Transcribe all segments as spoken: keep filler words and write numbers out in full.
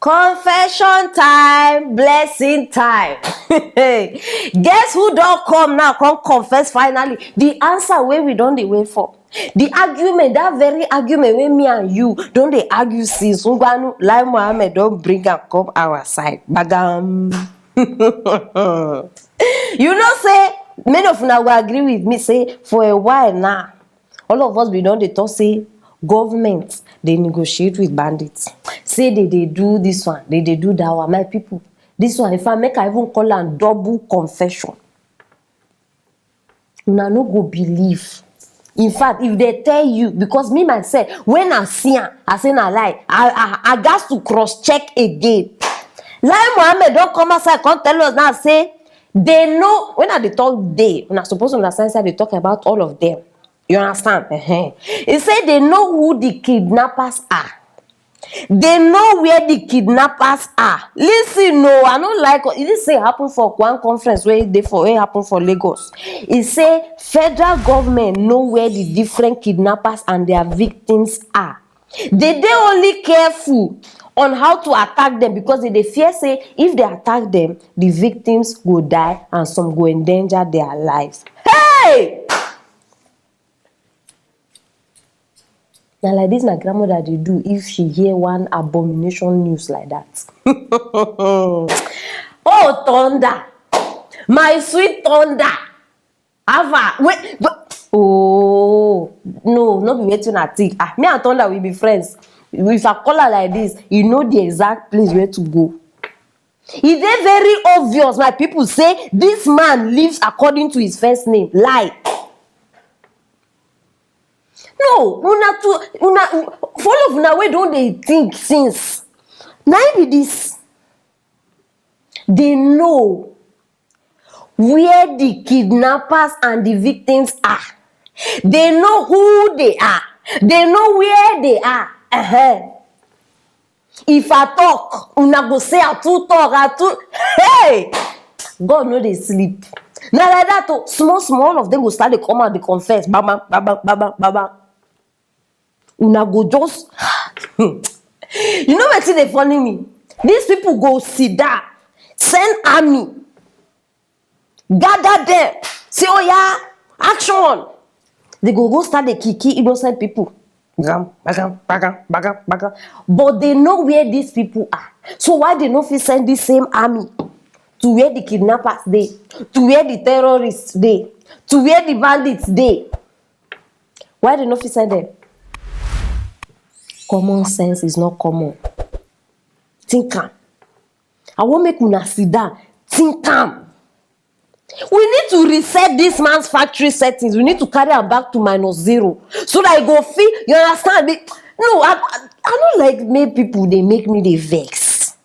Confession time, blessing time. Guess who don come now, come confess finally. The answer wey we don dey wait for. The argument, that very argument wey me and you don dey argue since. Ngwanu, Lai Mohammed don bring am come our side. Gbagam. You know say many of una go agree with me say for a while now, all of us bin don dey talk say government dey negotiate with bandits, say they dey do this one, they dey do that one. My people, this one, in fact, make I even call am double confession. Una no go believe. In fact, if they tell you, because me myself, when I see am, I say na lie. I, I, I gas to cross check again. Lai Mohammed don come outside, come tell us now, say they know. When I dey talk they, una suppose understand say I dey talk about all of them. You understand? Uh-huh. He say they know who the kidnappers are. They know where the kidnappers are. Listen, no, I no like this thing happen for one conference wey dey for wey happen for Lagos. He say federal government know where the different kidnappers and their victims are. They dey only careful on how to attack them because they dey fear say if they attack them, the victims go die and some go endanger their lives. Hey! Na like this my grandmother dey do if she hear one abomination news like that. Oh, thunder! My sweet thunder! Ava, wait, wait. Oh, no, no be wetin I think. Ah, me and thunder, we be friends. If I call her like this, you know the exact place where to go. E dey very obvious, my people, say this man lives according to his first name. Lie. No, una too, una, for all of una wey don dey think since, na im be this. They know where the kidnappers and the victims are. They know who they are. They know where they are. Uh-huh. If I talk, una go say I too talk, I too. Hey! God no dey sleep. Na like that o. Small small, all of them go start dey come out dey confess. Baba, baba, baba, baba. Una go just you know wetin dey funny me? These people go sit down, send army, gather them, say, "Oh yeah, action!" They go go start dey kill kill innocent people. Gbagam, gbagam, gbagam, gbagam, gbagam. But they know where these people are. So why they no fit send this same army to where the kidnappers dey, to where the terrorists dey, to where the bandits dey? Why they no fit send them? Common sense is not common. Think am. I wan make una sit down, think am. We need to reset this man's factory settings. We need to carry am back to minus zero so that e go fit. You understand? Be- no, I, I, I no like make people dey make me dey vex.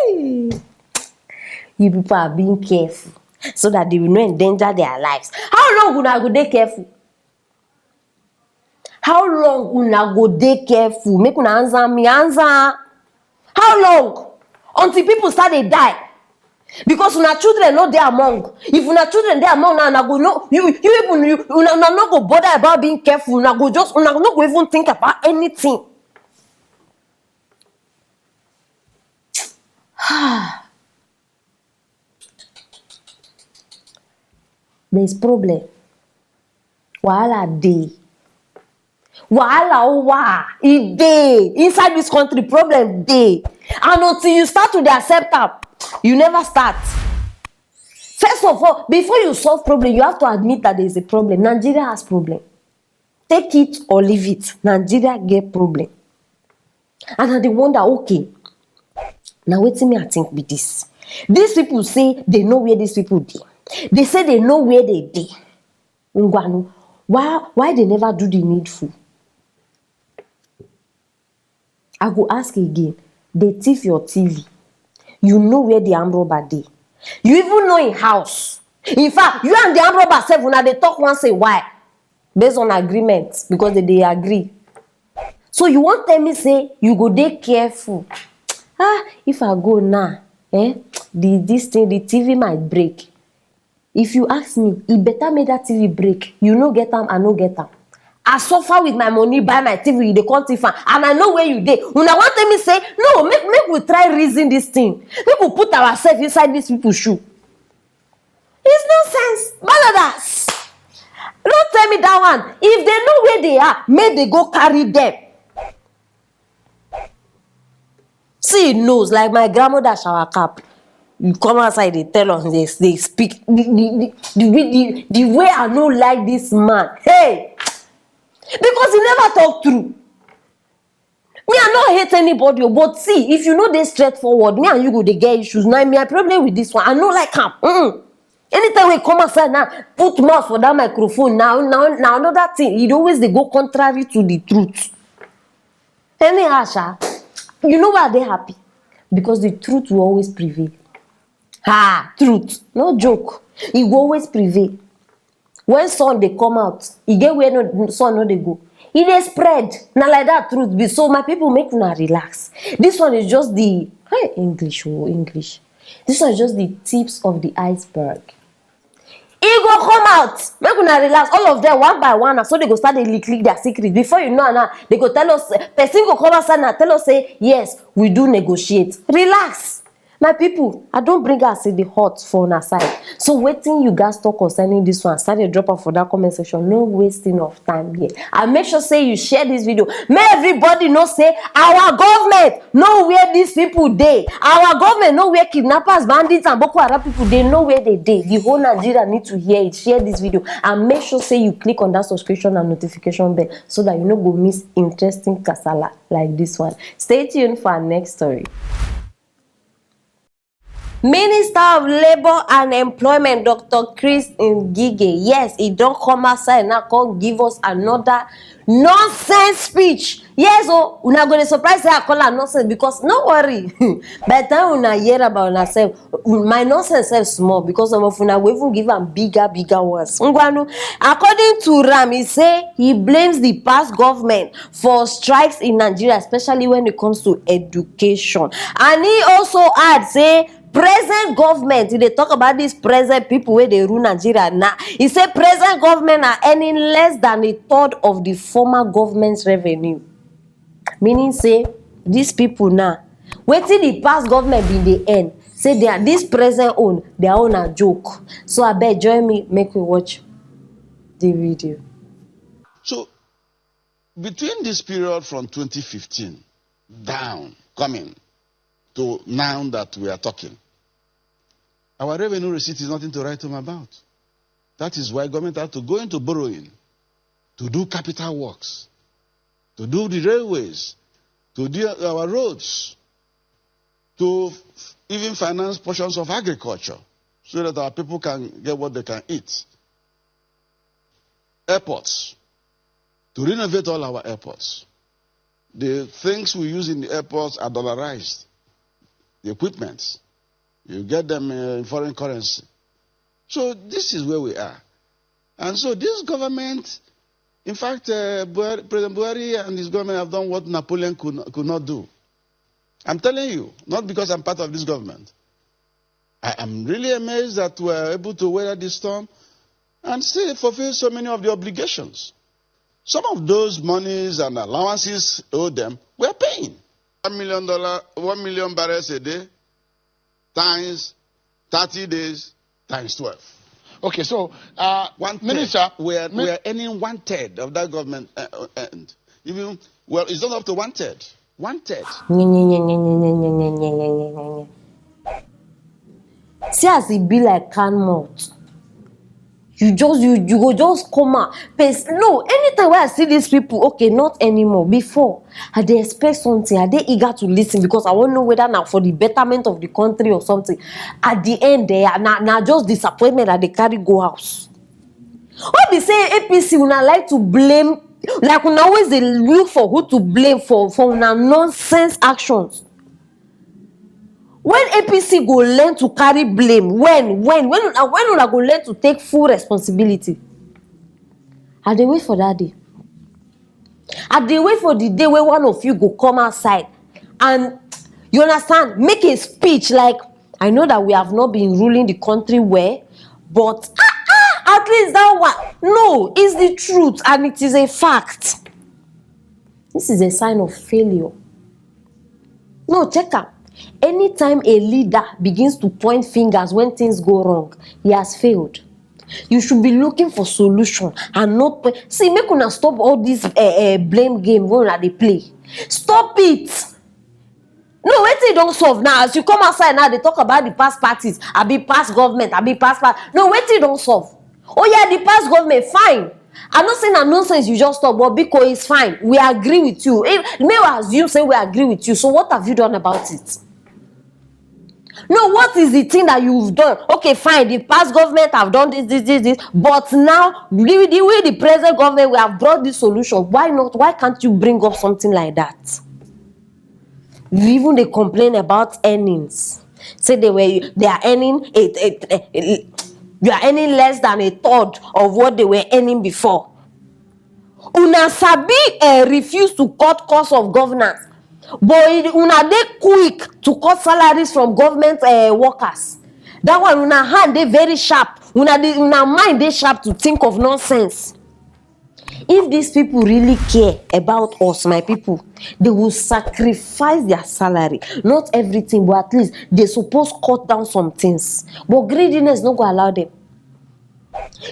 You people are being careful so that they will not endanger their lives. How long una go dey careful? How long una go dey careful? Make una answer me, answer. How long? Until people start dey die. Because una children no dey among. If una children dey among now, una go no, you, you even, you, una, una no go bother about being careful. Una go just, una no go even think about anything. There is problem. Wahala dey. Wahala owa, e dey. Inside this country, problem dey. And until you start to dey accept am, you never start. First of all, before you solve problem, you have to admit that there is a problem. Nigeria has problem. Take it or leave it. Nigeria get problem. And I dey wonder, okay, na wetin me I think be this. These people say they know where these people dey. They say they know where they dey. Ngwanu, why, why they never do the needful? I go ask again, they thief your T V. You know where the armed robber dey. You even know him house. In fact, you and the armed robber sef, una dey talk once a while based on agreement because they dey agree. So you wan tell me say you go dey careful? Ah, if I go now, eh, the, this thing, the T V might break. If you ask me, e better make that T V break. You no get am, I no get am. I suffer with my money, buy my T V, you dey come thief am, and I know where you dey. Una wan tell me say, no, make, make we try reason this thing. Make we put ourselves inside these people shoe. It's nonsense. Baladas. Don't tell me that one. If they know where they are, make they go carry them. See, he knows, like my grandmother shower cap. You come outside, they tell us, they, they speak. The, the, the, the, way- the, the way I no like this man. Hey! Because he never talk true. Me, I no hate anybody, oh, but see, if you know they straightforward, me and you go dey get issues. Now, me, I problem with this one. I no like him. Mm. Anytime we come outside now, put mouth for that microphone. Now, now, now another thing. It always they go contrary to the truth. Anyhow, sha, you know why they happy? Because the truth will always prevail. Ha, truth, no joke. It will always prevail. When sun dey come out, e get where no, sun no dey go. E dey spread. Na like that truth be. So my people, make una relax. This one is just the, hey, English, oh, English. This one is just the tips of the iceberg. E go come out. Make una relax. All of them, one by one, na so they go start dey lick, lick their secret. Before you know, now they go tell us. Person go come outside now, tell us say, yes, we do negotiate. Relax. My people, I don't bring us in the hot for una side. So wetin you guys talk concerning this one, start dey drop am for that comment section. No wasting of time here. And make sure say you share this video. Make everybody know say our government know where these people dey. Our government know where kidnappers, bandits, and Boko Haram people dey. Know where they dey. The whole Nigeria need to hear it. Share this video and make sure say you click on that subscription and notification bell so that you no go miss interesting kasala like this one. Stay tuned for our next story. Minister of Labour and Employment, Doctor Chris Ngige, yes, he don come outside now, come give us another nonsense speech. Yes, oh, una go dey surprise say I call am nonsense because no worry. By the time una hear about una sef, my nonsense sef small because some of una go even give am bigger, bigger ones. Ngwanu, according to Ram, he say he blames the past government for strikes in Nigeria, especially when it comes to education. And he also add say present government, he dey talk about these present people wey dey rule Nigeria now. He say present government are earning less than a third of the former government's revenue. Meaning say these people now, wetin the past government bin dey earn, say their, this present own, their own na joke. So abeg, join me, make we watch the video. So between this period from twenty fifteen down, coming to now that we are talking, our revenue receipt is nothing to write home about. That is why government had to go into borrowing to do capital works, to do the railways, to do our roads, to even finance portions of agriculture so that our people can get what they can eat. Airports, to renovate all our airports. The things we use in the airports are dollarized. The equipment, you get them in foreign currency. So this is where we are. And so this government, in fact, uh, Buhari, President Buhari and his government have done what Napoleon could, could not do. I'm telling you, not because I'm part of this government. I am really amazed that we're able to weather this storm and still fulfill so many of the obligations. Some of those monies and allowances owed them, we're paying. One million dollar, one million barrels a day times thirty days times twelve. Okay, so uh, one minister, we are, we are earning one third of that government uh, uh, end. Even well, it's not up to one third. One third. See as e be like can mouth. You just you you go just come out. Pes no, anytime wey I see these people, okay, not anymore. Before, I dey expect something. I dey eager to listen because I wan know whether na for the betterment of the country or something. At the end, eh, na na just disappointment I dey carry go house. Why be say A P C una like to blame, like una always dey look for who to blame for for una nonsense actions? When A P C go learn to carry blame? When when when una when una go learn to take full responsibility? I dey wait for that day. I dey wait for the day wey one of you go come outside and, you understand, make a speech like, I know that we have not been ruling the country well, but ah ah, I At least that one. No, it's the truth and it is a fact. This is a sign of failure. No, check am. Anytime a leader begins to point fingers when things go wrong, he has failed. You should be looking for solution and not po- see, make una stop all this uh, uh, blame game wey una dey play. Stop it. No, wetin you don solve now? As you come outside now, dey talk about the past parties, abi past government, abi past part. No, wetin you don solve? Oh yeah, the past government, fine. I'm not saying na nonsense you just talk, but biko, it's fine. We agree with you. If, may we assume say we agree with you. So what have you done about it? No, what is the thing that you've done? Okay, fine. The past government have done this, this, this, this. But now, the, the way the present government, we have brought this solution. Why not? Why can't you bring up something like that? You even dey complain about earnings. Say they were they are earning a, a, a, a- you are earning less than a third of what they were earning before. Una sabi uh, refuse to cut cost of governance, but una dey quick to cut salaries from government uh, workers. That one, una hand dey very sharp. Una dey, una mind dey sharp to think of nonsense. If these people really care about us, my people, they will sacrifice their salary. Not everything, but at least they suppose cut down some things. But greediness no go allow them.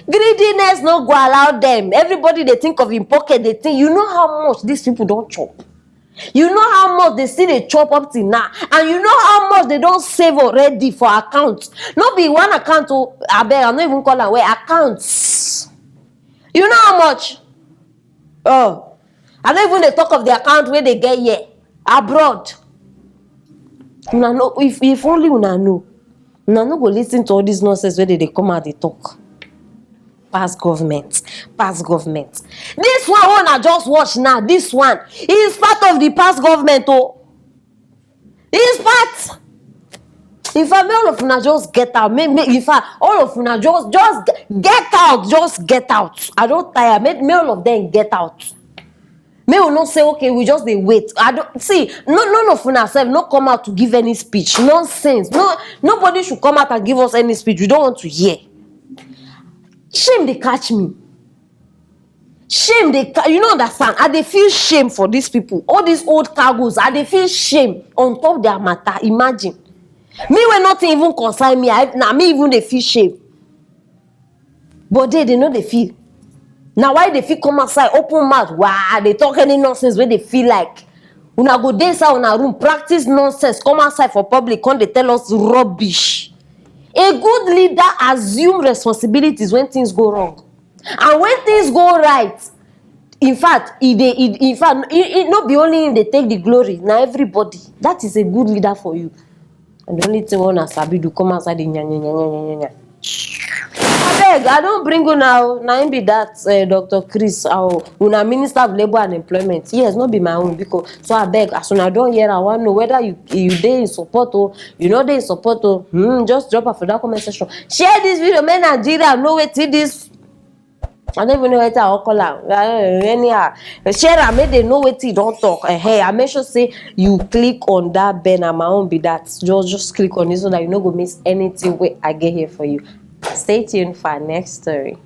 Greediness no go allow them. Everybody dey think of im pocket. They think, you know how much these people don chop. You know how much they still dey chop up till now, and you know how much they don save already for account. No be one account o, abeg, I no even call am well, accounts. You know how much? Oh, I no even dey talk of the account wey they get here abroad. Una know, if if only una know, una no go listen to all this nonsense wey they dey come out dey talk. Past government, past government. This one wey una just watch now, this one is part of the past government o. It's part. In fact, may all of una just get out. May, may, in fact, all of una just just get out, just get out. I don tire. May, may all of them get out. May we not say, okay, we just dey wait. I don't see. No, none of una sef no come out to give any speech. Nonsense. No, nobody should come out and give us any speech. We don't want to hear. Shame dey catch me. Shame dey ca- you no understand. I dey feel shame for these people. All these old cargoes, I dey feel shame on top their matter. Imagine me, when nothing even concern me, I, na me even dey feel shame. But they, they no dey feel. Na why they fit come outside, open mouth, wow, dey talk any nonsense wey they feel like. Una go dey inside una room, practice nonsense, come outside for public, come dey tell us rubbish. A good leader assume responsibilities when things go wrong, and when things go right. In fact, e dey e, in fact, e, e no be only him dey take the glory, na everybody. That is a good leader for you. And the only thing wey una sabi do, come outside dey nya nya nya nya nya nya nya. Abeg, I don bring una o. Na him be that, uh, Doctor Chris, our una Minister of Labour and Employment. Yes, no be my own, because so abeg, as una don hear, I wan know whether you you dey in support o, you no dey in support o. Hmm, just drop am for that comment section. Share this video, make Nigeria know wetin this I don't even know what I call am. Uh, anyhow, share am, make they know wetin you don talk. Uh, hey, I make sure say you click on that bell. Na my own be that. Just just click on it so that you no go miss anything wey I get here for you. Stay tuned for our next story.